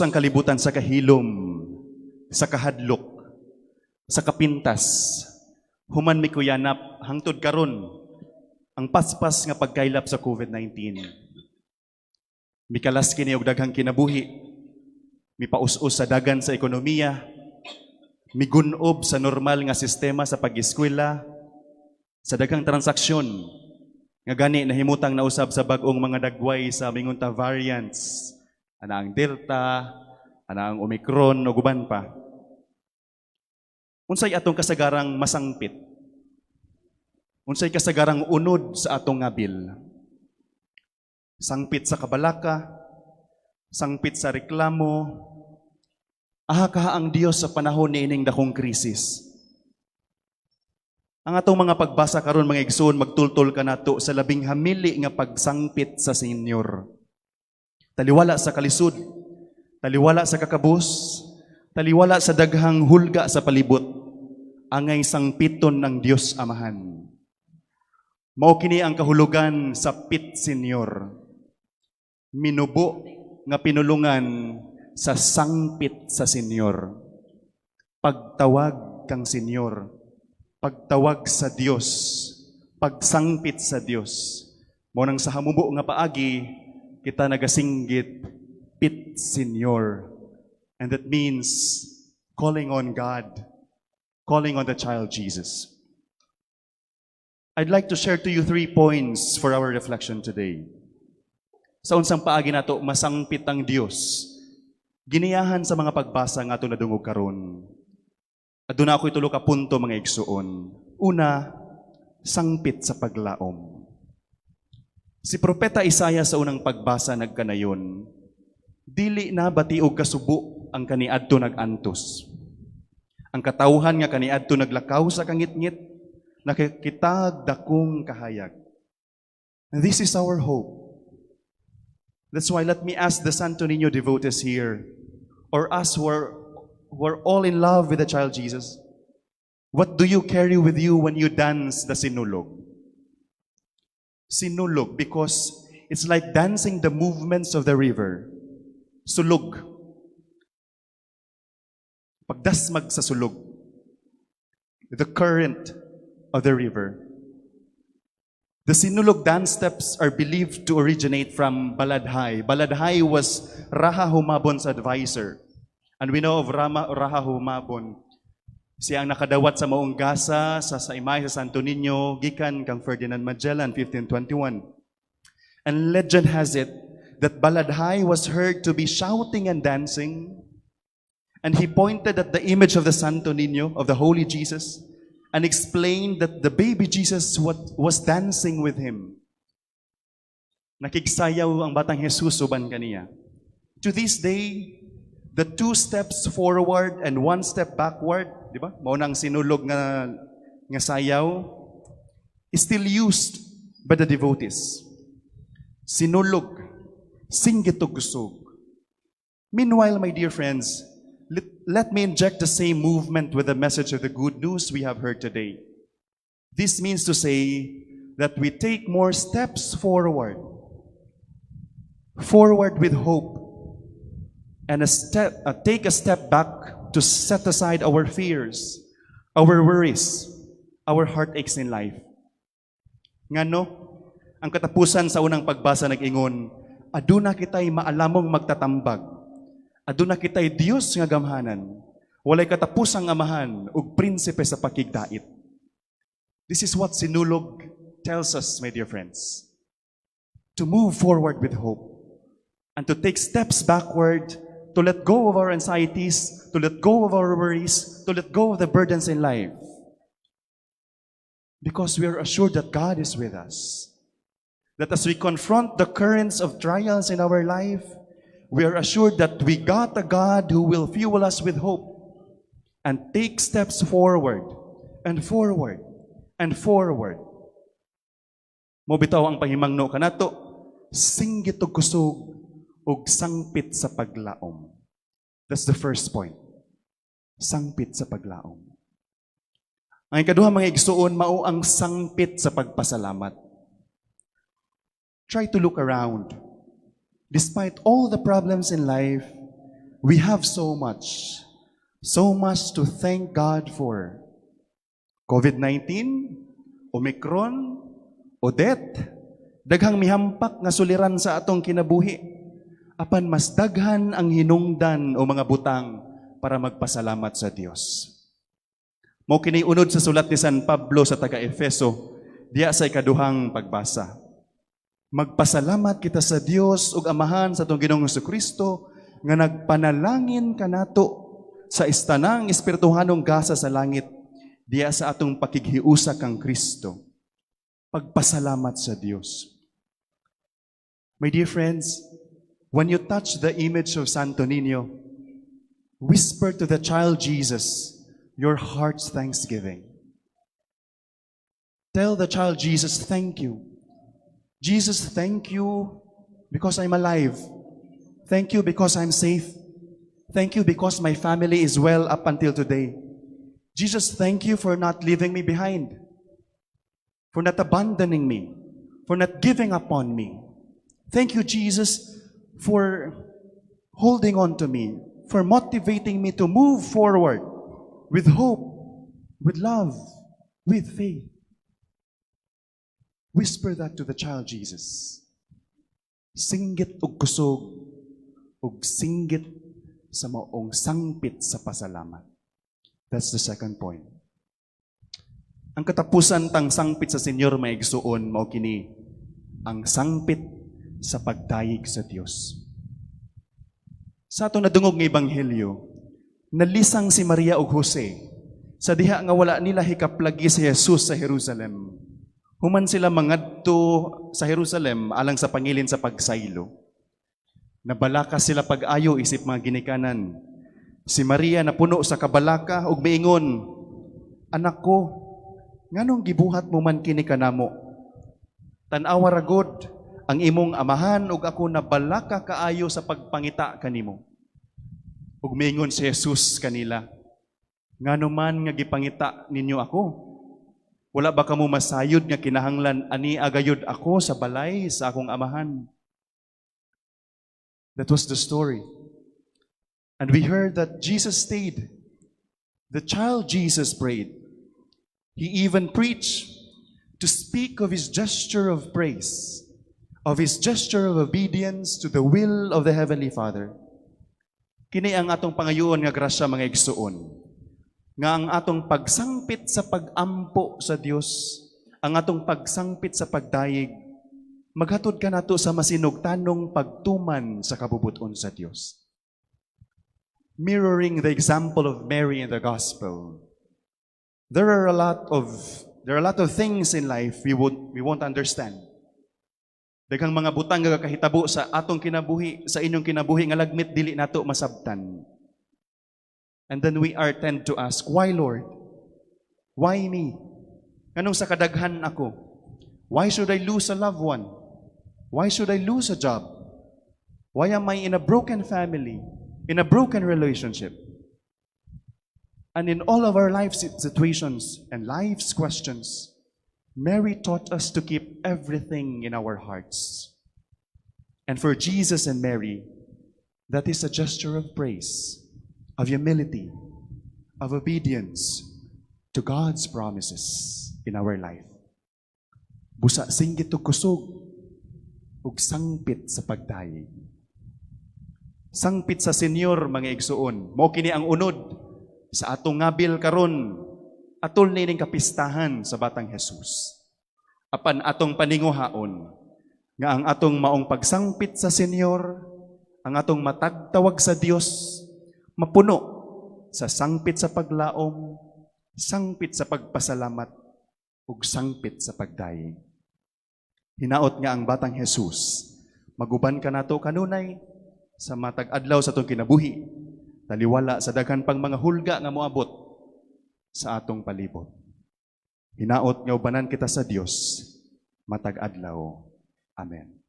Ang kalibutan sa kahilom, sa kahadlok, sa kapintas, human mikuyanap hangtod karon ang paspas nga pagkaylap sa COVID-19. Mikalas kini og daghang kinabuhi, mipaus-os sa dagan sa ekonomiya, migunob sa normal nga sistema sa pag-eskwela, sa daghang transaksyon, nga gani nahimutang nausab sa bag-ong mga dagway sa mingon ta variants, ana ang Delta, ana ang Omicron ug uban pa. Unsay atong kasagarang masangpit? Unsay kasagarang unod sa atong ngabil? Sangpit sa kabalaka, sangpit sa reklamo, aha kaha ang Dios sa panahon niining dakong krisis? Ang atong mga pagbasa karon, mga igsoon, magtultol kanato sa labing hamili nga pagsangpit sa Senyor. Taliwala sa kalisod, taliwala sa kakabus, taliwala sa daghang hulga sa palibot, angay sangpiton ng Dios Amahan. Mao kini ang kahulugan sa Pit Senyor. Minubo nga pinulungan sa sangpit sa Senyor. Pagtawag kang Senyor, pagtawag sa Dios, pagsangpit sa Dios. Mao nang sa hamubo nga paagi, kita nagasinggit, "Pit Senyor." And that means calling on God, calling on the child Jesus. I'd like to share to you three points for our reflection today. Sa unsang paagi nato masangpit ang Dios, giniyahan sa mga pagbasa nga ato nadungog karon. Aduna ako'y tulo ka punto, mga igsuon. Una, sangpit sa paglaom. Si Propeta Isaiah sa unang pagbasa nagkanayon, "Dili na batiog kasubo ang kaniadto nag-antos. Ang katawhan nga kaniadto naglakaw sa kangitngit, nakakitag dakong kahayag." And this is our hope. That's why let me ask the Santo Niño devotees here, or us who are all in love with the child Jesus, what do you carry with you when you dance the Sinulog? Sinulog, because it's like dancing the movements of the river. Sulog. Pagdasmag sa sulog. The current of the river. The Sinulog dance steps are believed to originate from Baladhay. Baladhay was Raha Humabon's advisor. And we know of Raha Humabon. Siya ang nakadawat sa maong gasa sa imahe sa Santo Niño gikan kang Ferdinand Magellan, 1521. And legend has it that Baladhay was heard to be shouting and dancing, and he pointed at the image of the Santo Niño, of the Holy Jesus, and explained that the baby Jesus was dancing with him. Nakigsayaw ang batang Jesus uban kaniya. To this day, the two steps forward and one step backward, di ba? Mao nang Sinulog nga sayaw is still used by the devotees. Sinulog, singgit og kusog. Meanwhile, my dear friends, let me inject the same movement with the message of the good news we have heard today. This means to say that we take more steps forward, forward with hope, and take a step back to set aside our fears, our worries, our heartaches in life. Ngano, ang katapusan sa unang pagbasa nag-ingon, aduna kitay maalamong magtatambag. Aduna kitay Dios nga gamhanan. Walay katapusang Amahan ug prinsipe sa pakigdait. This is what Sinulog tells us, my dear friends. To move forward with hope and to take steps backward, to let go of our anxieties, to let go of our worries, to let go of the burdens in life. Because we are assured that God is with us. That as we confront the currents of trials in our life, we are assured that we got a God who will fuel us with hope and take steps forward and forward and forward. Mao bitaw ang pahimangno kanato, singgit og kusog ug sangpit sa paglaom. That's the first point. Sangpit sa paglaom. Ang ikaduha, mga igsuon, mao ang sangpit sa pagpasalamat. Try to look around. Despite all the problems in life, We have so much, so much to thank God for. COVID-19, Omicron, Odette, daghang mihampak nga suliran sa atong kinabuhi. Apan mas daghan ang hinungdan o mga butang para magpasalamat sa Dios. Mao kini unod sa sulat ni San Pablo sa taga-Efeso, diya sa ikaduhang pagbasa. Magpasalamat kita sa Dios ug Amahan sa atong Ginoong Kristo nga nagpanalangin kanato sa istanang espirituhanong gasa sa langit diya sa atong pakighiusa kang Kristo. Pagpasalamat sa Dios. My dear friends, when you touch the image of Santo Niño, whisper to the child Jesus your heart's thanksgiving. Tell the child Jesus, "Thank you. Jesus, thank you because I'm alive. Thank you because I'm safe. Thank you because my family is well up until today. Jesus, thank you for not leaving me behind, for not abandoning me, for not giving up on me. Thank you, Jesus, for holding on to me, for motivating me to move forward with hope, with love, with faith." Whisper that to the child Jesus. Singgit og kusog ug singgit sa maong sangpit sa pasalamat. That's the second point. Ang katapusan tang sangpit sa Senyor, mga igsuon, mao kini ang sangpit sa pagdayeg sa Dios. Sa atong nadungog nga ebanghelyo, nalisang si Maria ug Jose sa diha nga wala nila hikaplagi si Jesus sa Jerusalem. Human sila mangadto sa Jerusalem alang sa pangilin sa pagsaylo. Nabalaka sila pag-ayo isip mga ginikanan. Si Maria napuno sa kabalaka ug miingon, "Anak ko, nganong gibuhat mo man kini kanamo? Tan-awa ra gud, ang imong amahan ug ako nabalaka kaayo sa pagpangita kanimo." Ug miingon si Jesus kanila, "Ngano man nga gipangita ninyo ako? Wala ba kamo masayod nga kinahanglan ania gayud ako sa balay sa akong amahan?" That was the story. And we heard that Jesus stayed. The child Jesus prayed. He even preached to speak of his gesture of praise, of his gesture of obedience to the will of the Heavenly Father. Kini ang atong pangayoon nga grasya, mga igsuon, nga ang atong pagsangpit sa pagampo sa Dios, ang atong pagsangpit sa pagdayeg, maghatod kanato sa masinugtanong pagtuman sa kabubut-on sa Dios. Mirroring the example of Mary in the gospel, there are a lot of things in life we won't understand. Daghang mga butang nga kahitabo sa atong kinabuhi, sa inyong kinabuhi nga lagmit dili nato masabtan. And then we are tend to ask, "Why, Lord? Why me? Nganong sa kadaghan ako? Why should I lose a loved one? Why should I lose a job? Why am I in a broken family, in a broken relationship?" And in all of our life situations and life's questions, Mary taught us to keep everything in our hearts. And for Jesus and Mary, that is a gesture of praise, of humility, of obedience to God's promises in our life. Busa singgit og kusog ug sangpit sa pagdayeg. Sangpit sa Senyor, mga igsuon. Mao kini ang unod sa atong ngabil karon atol nining kapistahan sa Batang Jesus. Apan atong paninguhaon nga ang atong maong pagsangpit sa Senyor, ang atong matagtawag sa Dios, mapuno sa sangpit sa paglaom, sangpit sa pagpasalamat, ug sangpit sa pagdayeg. Hinaot nga ang Batang Jesus maguban kanato kanunay sa matag adlaw sa atong kinabuhi, taliwala sa daghan pang mga hulga nga moabot sa atong palibot. Hinaot nga ubanan kita sa Dios matag adlaw. Amen.